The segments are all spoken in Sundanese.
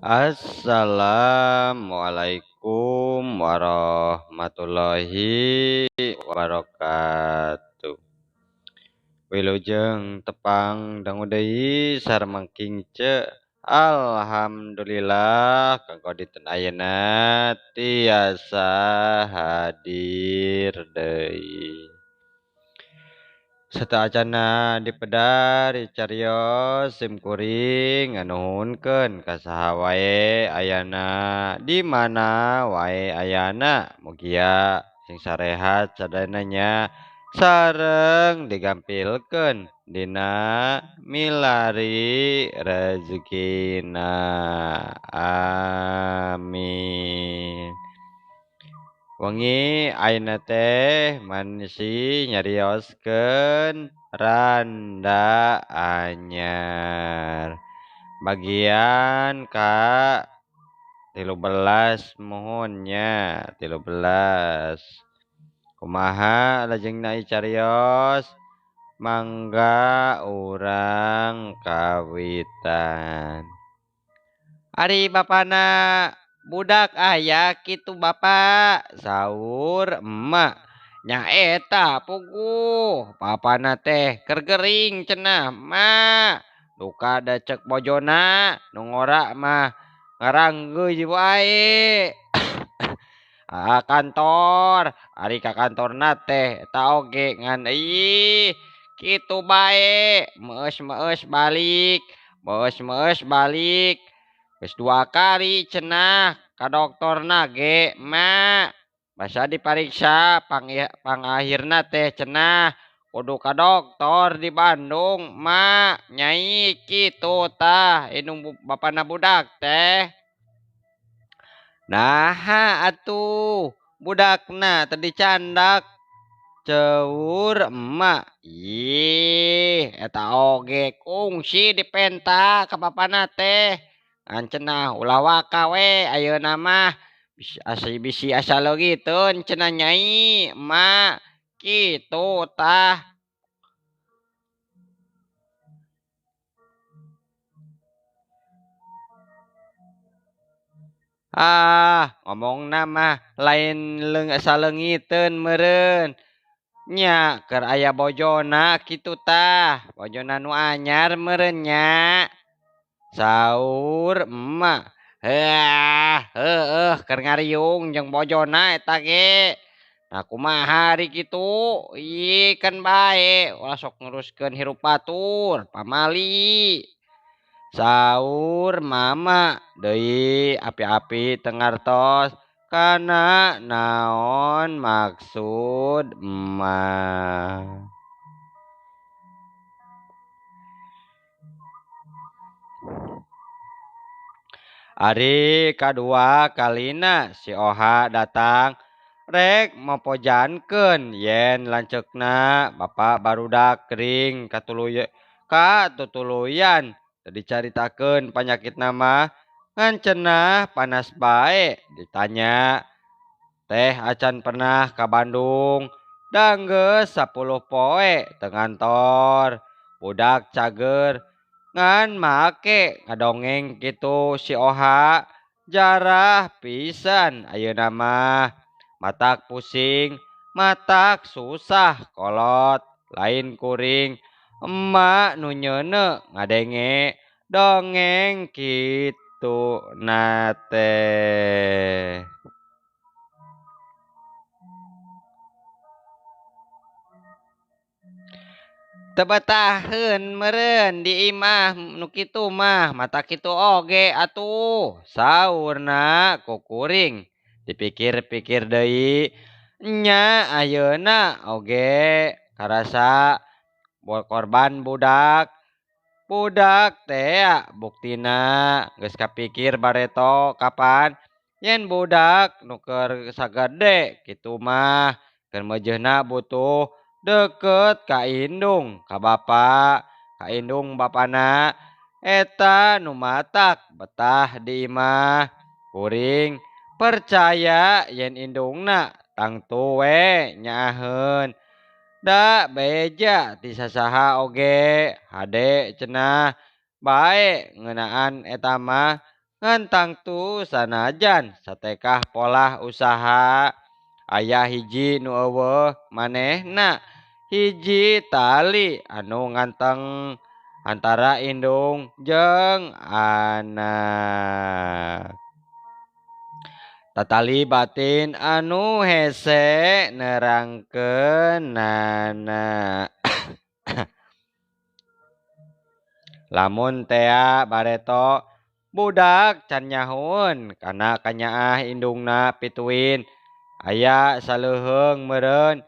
Assalamualaikum warahmatullahi wabarakatuh. Wilujeng tepang dangu deui sareng Kingce. Alhamdulillah kanggo dinten ayeuna tiasa hadir deui. Sateuacanna dipedar dicarios sim kuring nganuhunkeun ka saha wae ayana di mana wae ayana mugia sing sarehat sadayana nya sareng digampilkeun dina milari rezekina. Amin. Wengi ayeuna teh mansi nyarioskeun randa anyar bagian ka 13 muhun nya 13. Kumaha lajengna carios mangga urang kawitan. Ari bapana budak aya kitu bapak saur emak nya eta puguh bapana teh keur gering cenah mak duka da cek bojona nu ngora mah ngaranggeuy wae. Kantor ari ka kantorna teh eta oge ngan ih kitu bae meus-meus balik meus-meus balik geus dua kali cenah ka doktorna ge mak basa dipariksa pangahirna teh cenah kudu ka doktor di Bandung mak nyai kitu tah indung bapana budak teh. Naha atuh budakna teu dicandak ceur emak. Ih eta oge kungsi dipenta ka bapana teh ngan cenah ulah waka we ayeuna mah bisi asa leungiteun cenah nyai emak kitu tah. Ah ngomongna mah lain saleungiteun meureun nya keur aya bojona kitu tah bojona nu anyar meureun nya. Saur emak heuah heueuh keur ngariung jeung bojona eta ge. Nah kumaha ari kitu ih keun bae ulah sok nguruskeun hirup batur pamali. Saur mama deui api-api teu ngartos kana naon maksud emak. Ari kadua kalina si Oha datang rek mopojankeun yen lanceukna bapa barudak kering katutuluyan teu dicaritakeun panyakitna mah ngan cenah panas bae ditanya teh acan pernah ka Bandung da geus 10 poe teu ngantor budak cager ngan make ngadongeng kitu si Oha jarah pisan ayeuna mah matak pusing matak susah kolot lain kuring emak nu nyeuneu ngadenge dongeng kitu na teh. Teu betaheun meureun di imah nu kitu mah mata kitu oge atuh saurna ku kuring dipikir-pikir deui nya ayeuna oge karasa korban budak budak teh buktina geus kapikir bareto kapan yen budak nu keur sagede kitu mah keur meujeuhna butuh deket ka indung ka bapa ka indung bapana eta nu matak betah di imah kuring percaya yen indungna tangtu we nyaaheun da beja ti sasaha oge hade cenah bae ngeunaan eta mah Ngan tangtu sanajan satekah polah usaha aya hiji nu eueuh manehna hiji tali anu nganteng antara indung jeung anak. Tatali batin anu hese nerangkeunana. Lamun tea bareto budak can nyahoeun kana kanyaah indungna pituin aya saleuheung meureun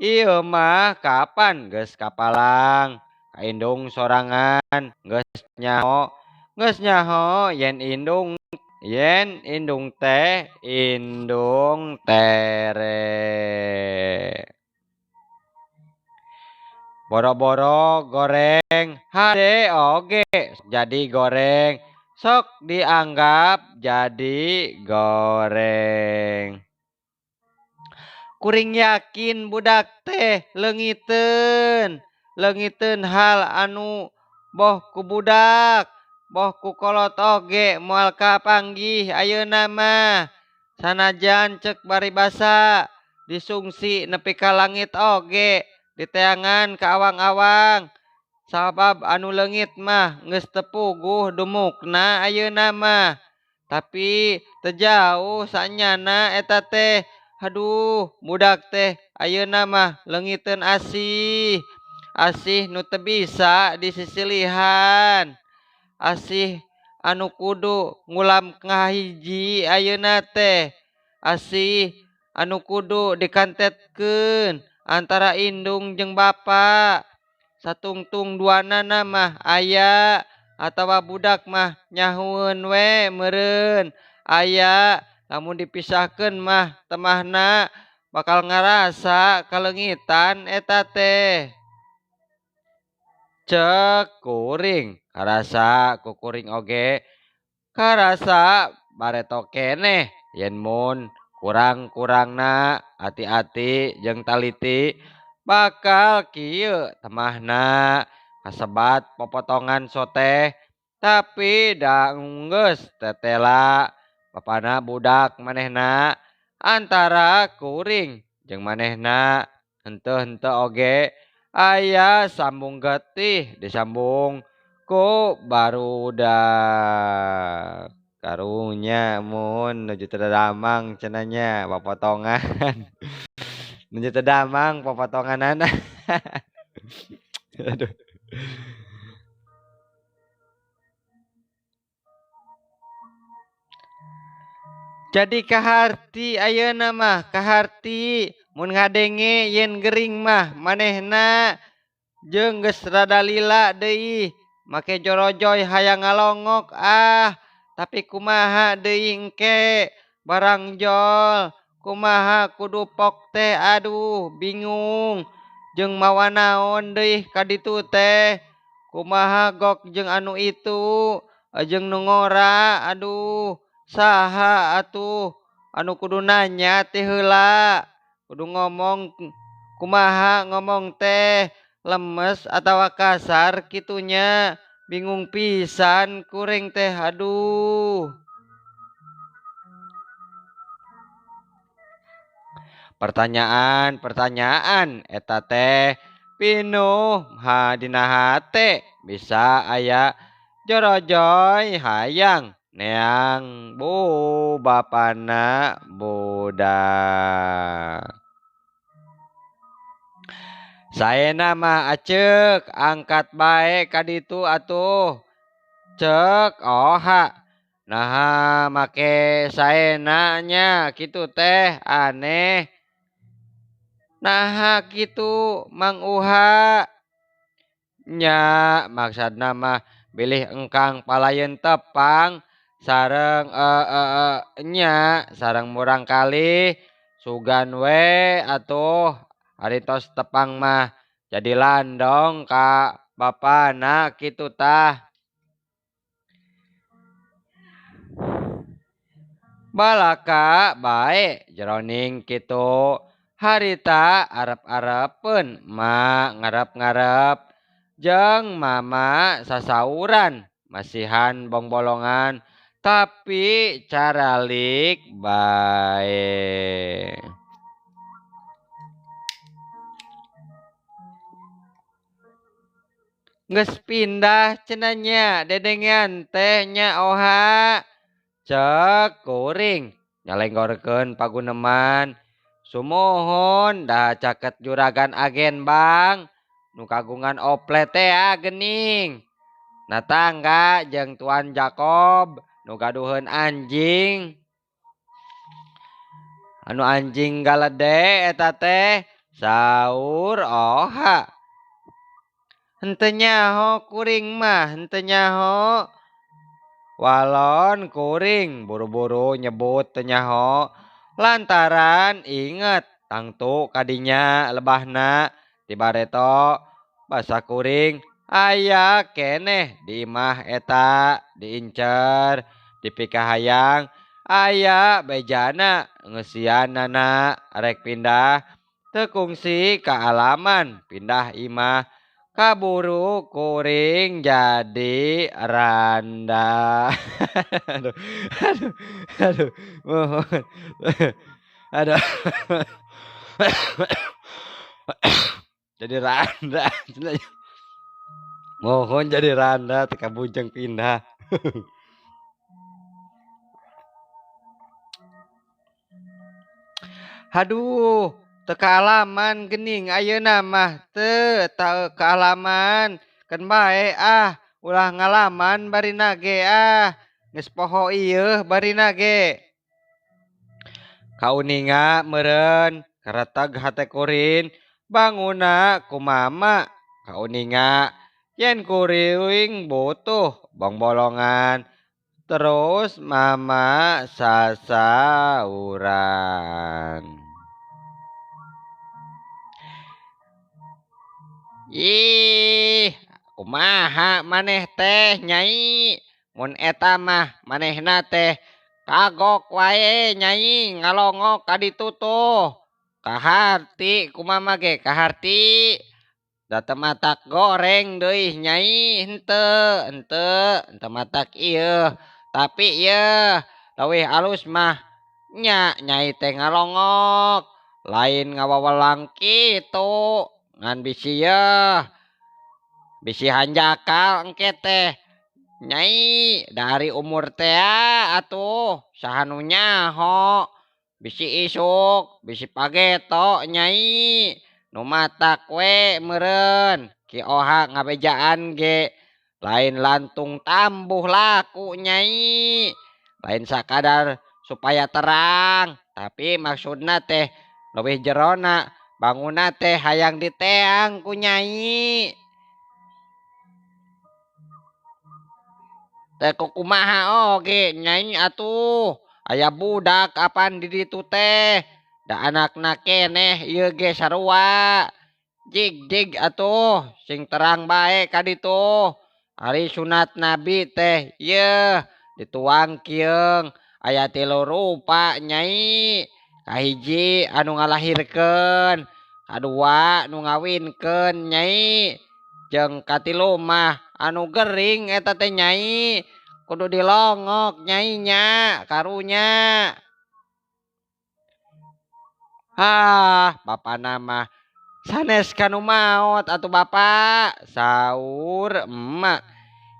ieu mah kapan geus kapalang ka indung sorangan geus nyaho yen indung teh indung tere. Boro-boro goreng hade oge jadi goreng sok dianggap jadi goreng. Kuring yakin budak teh leungiteun hal anu boh ku budak boh ku kolot oge moal kapanggih ayeuna mah. Sanajan cek baribasa disungsi nepi ka langit oge diteangan ka awang-awang. Sabab anu leungit mah geus teu puguh dumukna ayeuna mah. Tapi teu jauh sanyana eta teh. Aduh, budak teh ayeuna mah leungiteun asih. Asih nu teu bisa disisilihan. Asih anu kudu ngulam ngahiji ayeuna teh. Asih anu kudu dikantetkeun antara indung jeung bapa. Satungtung duanana mah aya atawa budak mah nyahueun we meureun aya. Lamun dipisahkeun mah temahna bakal ngarasa kaleungitan eta teh. Cek kuring karasa ku kuring oge karasa bareto keneh yen mun kurang-kurangna hati-hati jeung taliti bakal kieu temahna kasebat popotongan soteh tapi da geus tetela bapana budak manehna antara kuring jeung manehna henteu-henteu oge aya sambung getih disambung ku barudak. Karunya mun nuju teu damang cenah nya papotongan. Nuju teu damang papotonganana. Aduh. Jadi kaharti ayeuna mah kaharti mun ngadenge yen gering mah manehna jeung geus rada lila deui make jorojoy hayang ngalongok ah tapi kumaha deui engke barang jol kumaha kudu pok teh aduh bingung jeung mawa naon deui ka ditu teh kumaha gok jeung anu itu jeung nu ngora aduh saha atuh anu kudu nanya teh heula kudu ngomong kumaha ngomong teh lemes atawa kasar kitunya bingung pisan kuring teh aduh. Pertanyaan-pertanyaan eta teh pinuh dina hate bisa aya jorojoy hayang neang bu bapana budak. Saena mah aceuk angkat bae ka ditu atuh. Ceuk oha. Naha make saena nya kitu teh aneh. Naha kitu Mang Uha. Nya maksudna mah bilih engkang palayeun tepang sareng nya sareng murangkalih sugan we atuh ari tos tepang mah jadi landong ka bapana kitu tah. Balaka bae jeroning kitu harita arep-arepeun ma ngarep-ngarep jeung mama sasauran masihan bongbolongan tapi caralik bae. Geus pindah cenah nya dedengean teh nya Oha. Cek kuring nyalenggorkeun paguneman. Sumuhun dah caket juragan agen bang nu kagungan oplet teh geuning. Na tangga jeung Tuan Jakob nu gaduheun anjing. Anu anjing galede eta teh saur Oha. Henteu nyaho kuring mah, henteu nyaho. Walon kuring buru-buru nyebut teu nyaho lantaran inget tangtu kadinya lebahna ti bareto basa kuring aya keneh di imah eta diincer dipikahayang aya bejana ngeusianana rek pindah teu kungsi kaalaman pindah imah kaburu kuring jadi randa. Aduh, aduh, aduh, mohon. Aduh. Jadi randa. Mohon jadi randa teu kabujeng pindah. Aduh, teu kaalaman geuning ayeuna mah teu kaalaman keun bae ah ulah ngalaman barina ge ah geus poho ieu barina ge. Kauninga meureun kareteg hate kuring banguna ku mama. Kauninga yen kuring butuh bongbolongan terus mama sasauran. Ih, kumaha maneh teh nyai? Mun eta mah manehna teh kagok wae nyai ngalongok ka ditu tuh. Kaharti kumaha ge kaharti. Da teu matak goreng deui nyai henteu, henteu, henteu matak ieu. Tapi ieu leuwih alus mah nya nyai teh ngalongok lain ngawawelang kitu. Ngan bisi yeuh bisi hanjakal engke teh nyai dari umur teh atuh saha nu nyaho bisi isuk bisi pageto nyai nu matak we meureun Ki Oha ngabejaan ge lain lantung tambuh laku nyai lain sakadar supaya terang tapi maksudna teh leuwih jerona bangunna teh hayang diteang ku nyai. Teh kumaha oge nyai atuh aya budak apan di ditu teh da anakna keneh ieu ge sarua. Jig-jig atuh sing terang bae ka ditu. Ari sunat Nabi teh yeuh dituang kieung aya tilu rupa nyai. Kahiji anu ngalahirkeun, kadua nu ngawinkeun nyai, jeung katilu mah anu gering eta teh nyai kudu dilongok nyai nya karunya. Hah, bapana mah sanes kanu maot atuh bapak, saur emak.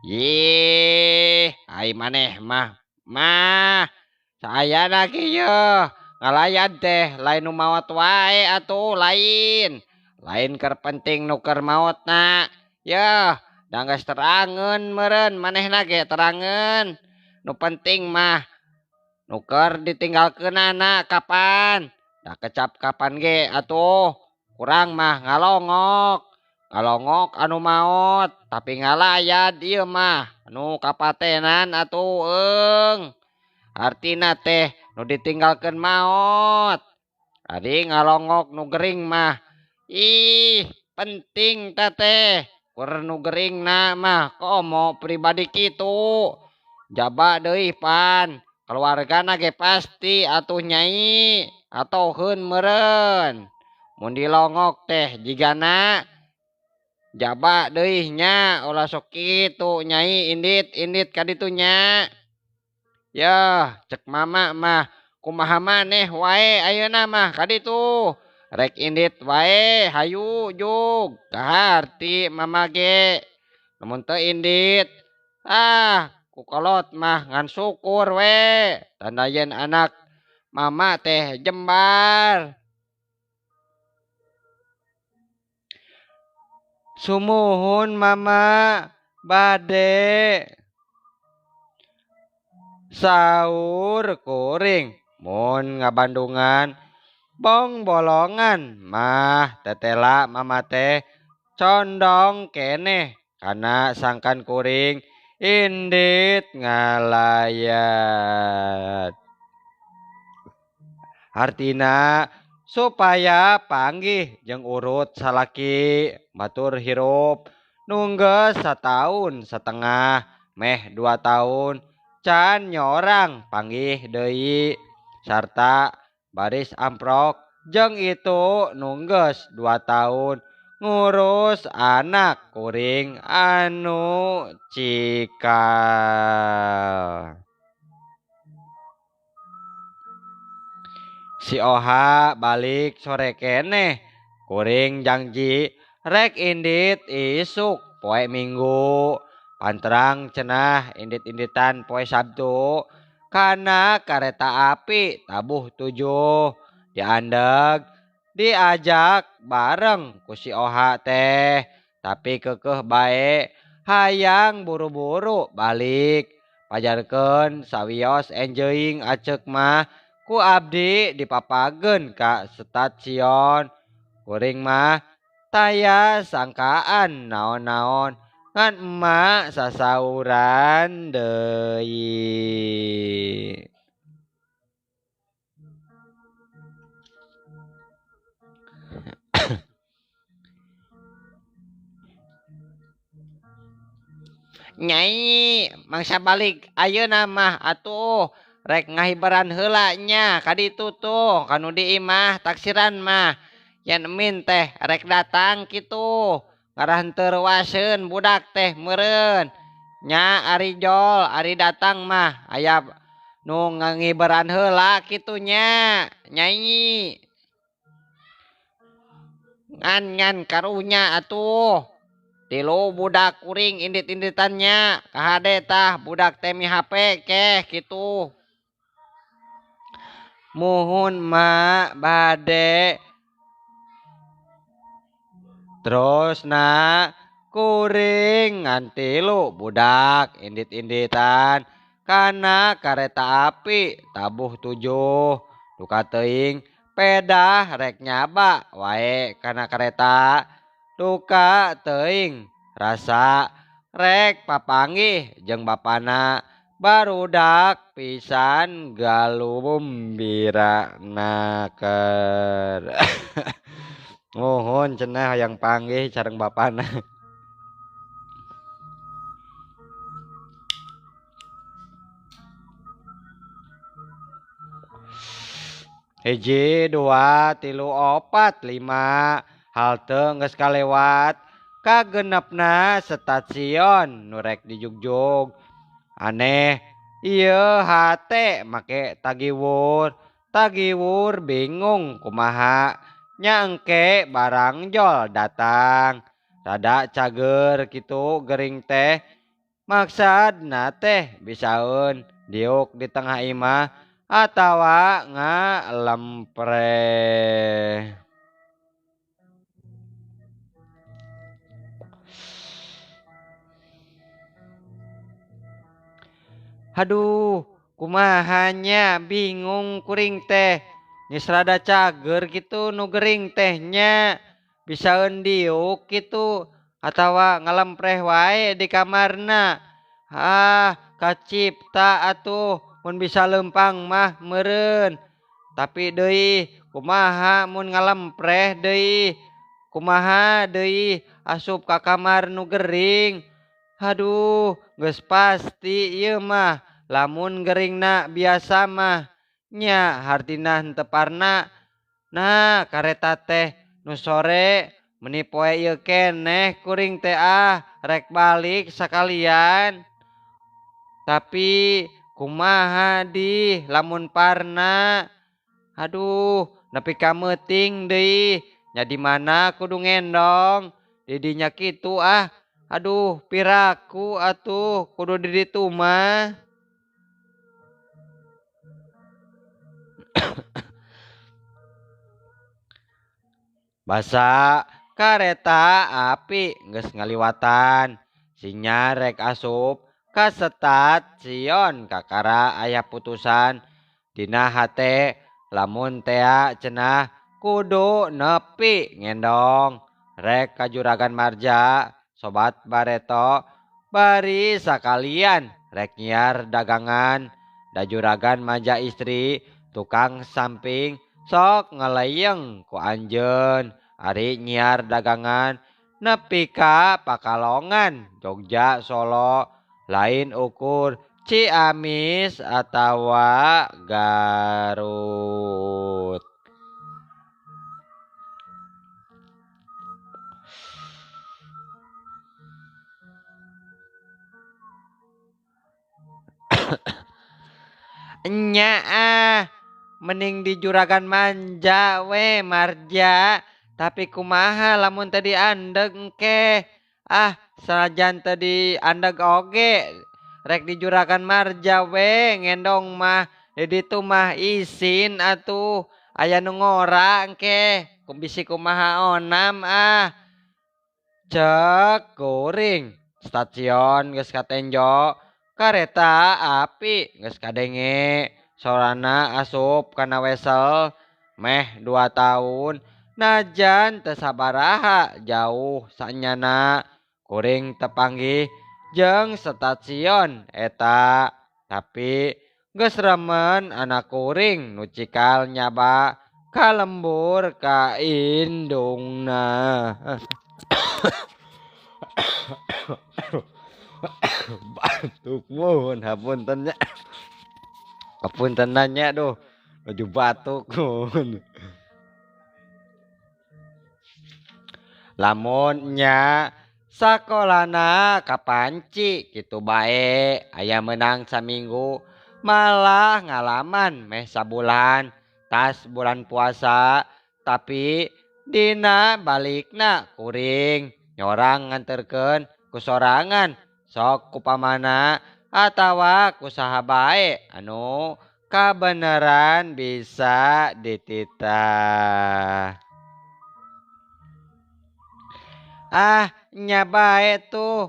Yih, ai maneh mah mah saayana kieu. Ngalayan teh lain nu maot wae atuh lain. Lain keur penting nu keur maotna. Yeuh, da geus terangeun meureun manehna ge terangeun. Nu penting mah nu keur ditinggalkeunana kapan. Da kecap kapan ge atuh kurang mah ngalongok. Ngalongok anu maot tapi ngalayad ieu mah nu kapatenan atuh eung. Artina teh nu ditinggalkeun maot. Ari ngalongok nu gering mah ih penting ta teh. Kur nu geringna mah komo pribadi kitu. Jaba deui pan keluargana ge pasti atuh nyai atoheun meureun. Mun dilongok teh jigana jaba deui nya ulah sok kitu nyai indit indit ka ditu nya. Yah cek mama mah kumaha maneh wae ayeuna mah kaditu. Rek indit wae hayu jug kaharti mama ge. Lamun teu indit ah ku kolot mah ngan syukur we tanda yen anak mama teh jembar. Sumuhun mama bade saur kuring mun ngabandungan bong bolongan mah tetela mama teh condong keneh kana sangkan kuring indit ngalayat. Hartina supaya panggih jeung urut salaki batur hirup nunggeus sataun setengah meh 2 tahun can nyorang panggih deui sarta baris amprok jeung itu nunggeus 2 tahun ngurus anak kuring anu cikal. Si Oha balik sore keneh kuring janji rek indit isuk poe Minggu panterang cenah indit-inditan poe Sabtu kana kareta api tabuh 7 diandeg diajak bareng ku si Oha teh tapi kekeh bae hayang buru-buru balik pajarkeun sawios enjoying acek mah ku abdi dipapageun ka stasiun. Kuring mah taya sangkaan naon-naon ngan emak sasauran deui. Nyai mangsa balik ayeuna mah atuh rek ngahibaran heula nya kaditu tuh kanu di imah taksiran mah yen emin teh rek datang kitu ngarah henteu reuaseun budak teh meureun nya ari jol ari datang mah aya nu ngangibaran heula kitu nya nyai ngan ngan karunya atuh tilu budak kuring indit-inditannya kahade tah budak teh mi HP keh kitu. Muhun mak bade terus na kuring ngan tilu budak indit-inditan kana kareta api tabuh 7 duka teuing pedah rek nyaba wae kana kareta duka teuing rasa rek papanggih jeung bapana barudak pisan galumbira naker. Muhun cenah hayang panggih sareng bapana. Hiji, 2, 3, 4, 5 halte geus kalewat kagenepna stasiun nu rek dijugjug. Aneh ieu hate make tagiwur tagiwur bingung kumaha nya engke barang jol datang rada cager kitu gering teh maksadna teh bisaeun diuk di tengah imah atawa ngalempre. Aduh, kumahanya bingung kuring teh. Geus rada cager kitu nu gering teh nya. Bisaeun diuk kitu atawa ngalempreh wae di kamarna. Ah, kacipta atuh mun bisa leumpang mah meureun. Tapi deui kumaha mun ngalempreh deui? Kumaha deui asup ka kamar nu gering? Aduh, geus pasti ieu mah lamun geringna biasa mah nya hartina henteu parna. Nah, kareta teh nu sore meni poe ieu keneh kuring teh ah rek balik sakalian. Tapi Kumaha di lamun parna. Aduh, nepi ka meuting deui. Nya di mana kudu ngendong. Didinya kitu ah. Aduh, piraku atuh kudu di ditu mah. Basa kareta api geus ngaliwatan. Sinya rek asup ka stasiun kakara aya putusan. Dina hate lamun tea cenah kudu nepi ngendong. Rek ka Juragan Marja sobat bareto bari sakalian rek nyiar dagangan. Da Juragan Marja istri tukang samping sok ngelayeng ku anjeun. Ari nyiar dagangan nepi ka Pakalongan, Jogja, Solo, lain ukur Ciamis atawa Garut. Nyaah, mending di Juragan Manja we Marja. Tapi kumaha lamun tadi andeg engke. Ah, sanajan tadi andeg oge rek di Juragan Marja we ngendong mah. Di ditu mah isin atuh aya nu ngora engke. Bisi kumaha onam ah. Cek kuring stasiun geus katenjo, kareta api geus kadenge, sorana asup kana wesel meh 2 tahun. Najan teu sabaraha jauh sanyana kuring tepanggih jeung stasiun eta, tapi geus remen anak kuring nu cikal nyaba ka lembur ka indungna. Batuk mohon hapunten nya. Hapunten nya duh, nuju batuk mohon. Lamun nya sakolana kapanci kitu bae aya menang saminggu malah ngalaman meh sabulan tas bulan puasa, tapi dina balikna kuring nyorang nganterkeun ku sorangan sok ku pamana atawa ku saha bae anu kabeneran bisa dititah. Ah, nya bae tuh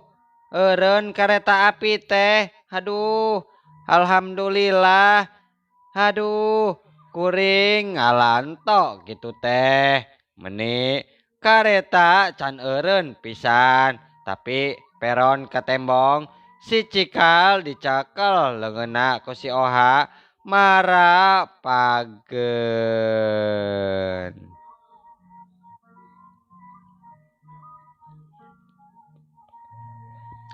eureun kareta api teh. Aduh, alhamdulillah. Aduh, kuring ngalanto gitu teh. Meni kareta can eureun pisan, tapi peron katembong si cikal dicakel leungeunna ku si Oha mara pageun.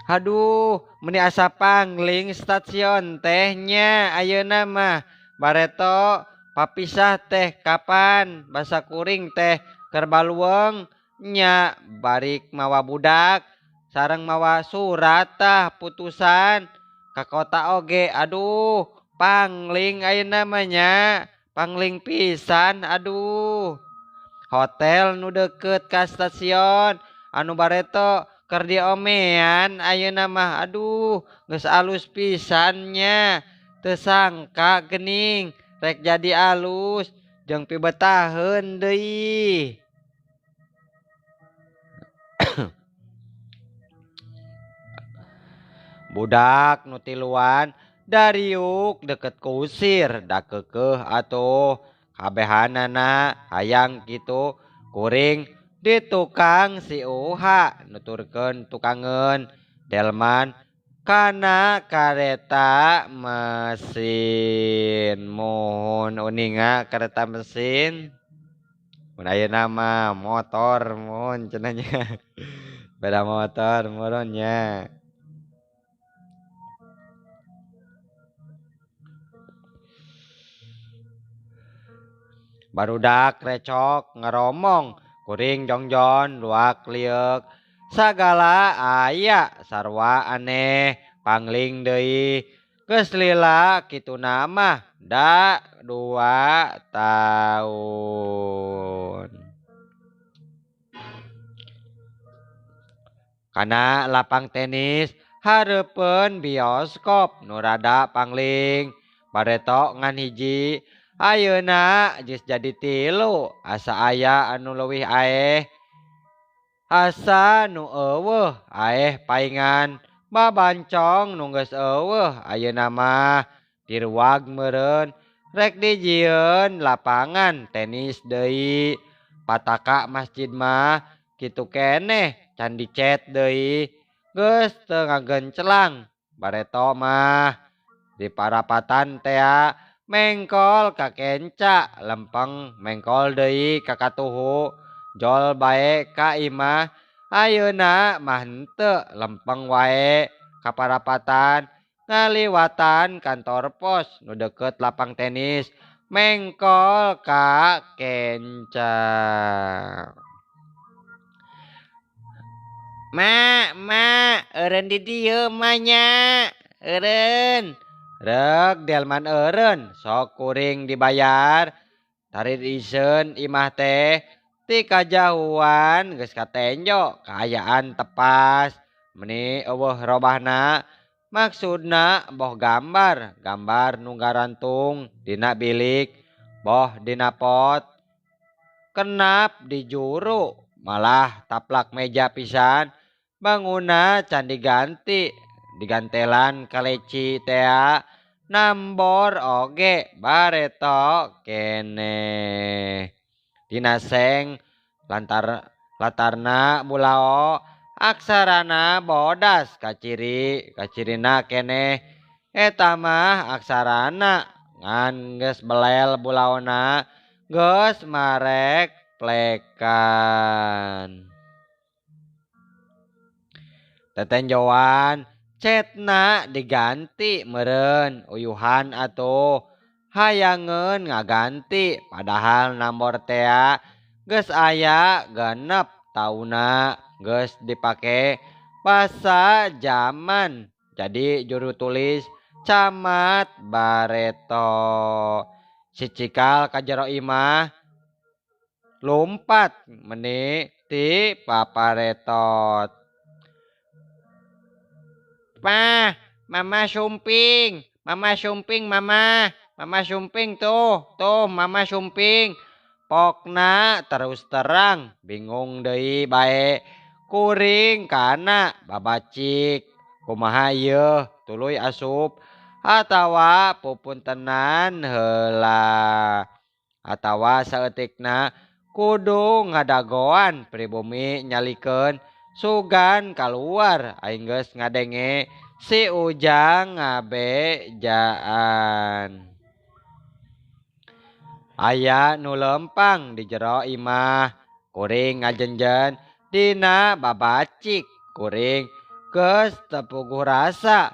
Aduh, meni asa pangling stasiun teh nya ayeuna mah. Bareto papisah teh kapan basa kuring teh keur baluweung nya barik mawa budak sareng mawa surat tah putusan ka kota oge. Aduh, pangling ayeuna mah nya, pangling pisan aduh. Hotel nu deukeut ka stasiun anu bareto keur diomean ayeuna mah. Aduh, geus alus pisan nya. Teu sangka geuning rek jadi alus jeung pibetaheun deui. Budak nu tiluan dariuk deket kusir da keukeuh atuh kabehanana hayang kitu kuring di tukang si Uha nuturkeun tukangeun delman kana kareta mesin. Mohon uninga kareta mesin mun ayeuna mah motor mohon cenah nya. Beda motor meureun nya. Barudak recok ngeromong kuring jongjon luak lieuk sagala aya sarwa aneh pangling deui. Geus lila kituna mah da 2 tahun. Kana lapang tenis hareupeun bioskop nu rada pangling bareto ngan hiji ayeuna geus jadi 3 asa aya anu leuwih aeh asa nu eueuh aeh paingan babancong nu geus eueuh ayeuna mah diruag meureun rek dijieun lapangan tenis deui pataka masjid mah kitu keneh can dicet deui geus teu ngagencelang bareto mah di parapatan tea mengkol ka kenca lempeng mengkol deui ka katuhu jol bae ka imah ayeuna mah henteu lempeng wae ka parapatan ngaliwatan kantor pos nu deukeut lapang tenis mengkol ka kenca. Ma, ma, eureun di dieu mah nya, eureun. Rek delman eureun, sok kuring dibayar. Tarir iseun imah teh ti kajauhan geus katenjo, kaayaan tepas. Meni eueuh robahna, maksudna boh gambar, gambar nu garantung dina bilik, boh dina pot. Kenap di juru, malah taplak meja pisan. Banguna can diganti, digantelan kaleci tea, nambor oge bareto keneh. Dina seng lantar latarna bulao aksarana bodas kaciri kacirina keneh eta mah aksarana ngan geus belel bulaona geus marek plekan. Tetenjoan cetna diganti meureun uyuhan atuh hayangeun ngaganti padahal nambor tea geus aya 6 tauna geus dipake basa jaman jadi juru tulis camat bareto. Si cikal ka jero imah lumpat meni ti paparetot. Pa, mama sumping, mama, mama sumping tuh, tuh mama sumping. Pokna terus terang bingung deui bae kuring kana babacik. Kumaha ieu tuluy asup atawa pupuntenan heula atawa saeutikna kudu ngadagoan pribumi nyalikeun sugan kaluar aing geus ngadenge si Ujang ngabejaan. Aya nu lempang di jero imah kuring ngajenjen dina babacik kuring geus teu puguh rasa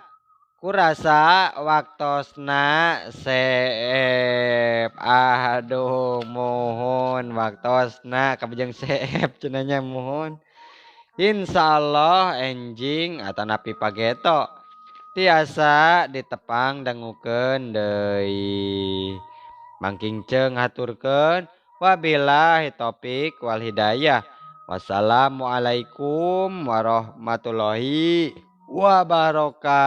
kurasa waktosna seep. Aduh muhun waktosna kabejeng seep cenah nya muhun. Insyaallah enjing atanapi pageto tiasa ditepang dangukeun deui. Mangking ceung haturkeun wabillahi taufik wal hidayah. Wassalamualaikum warahmatullahi wabarakatuh.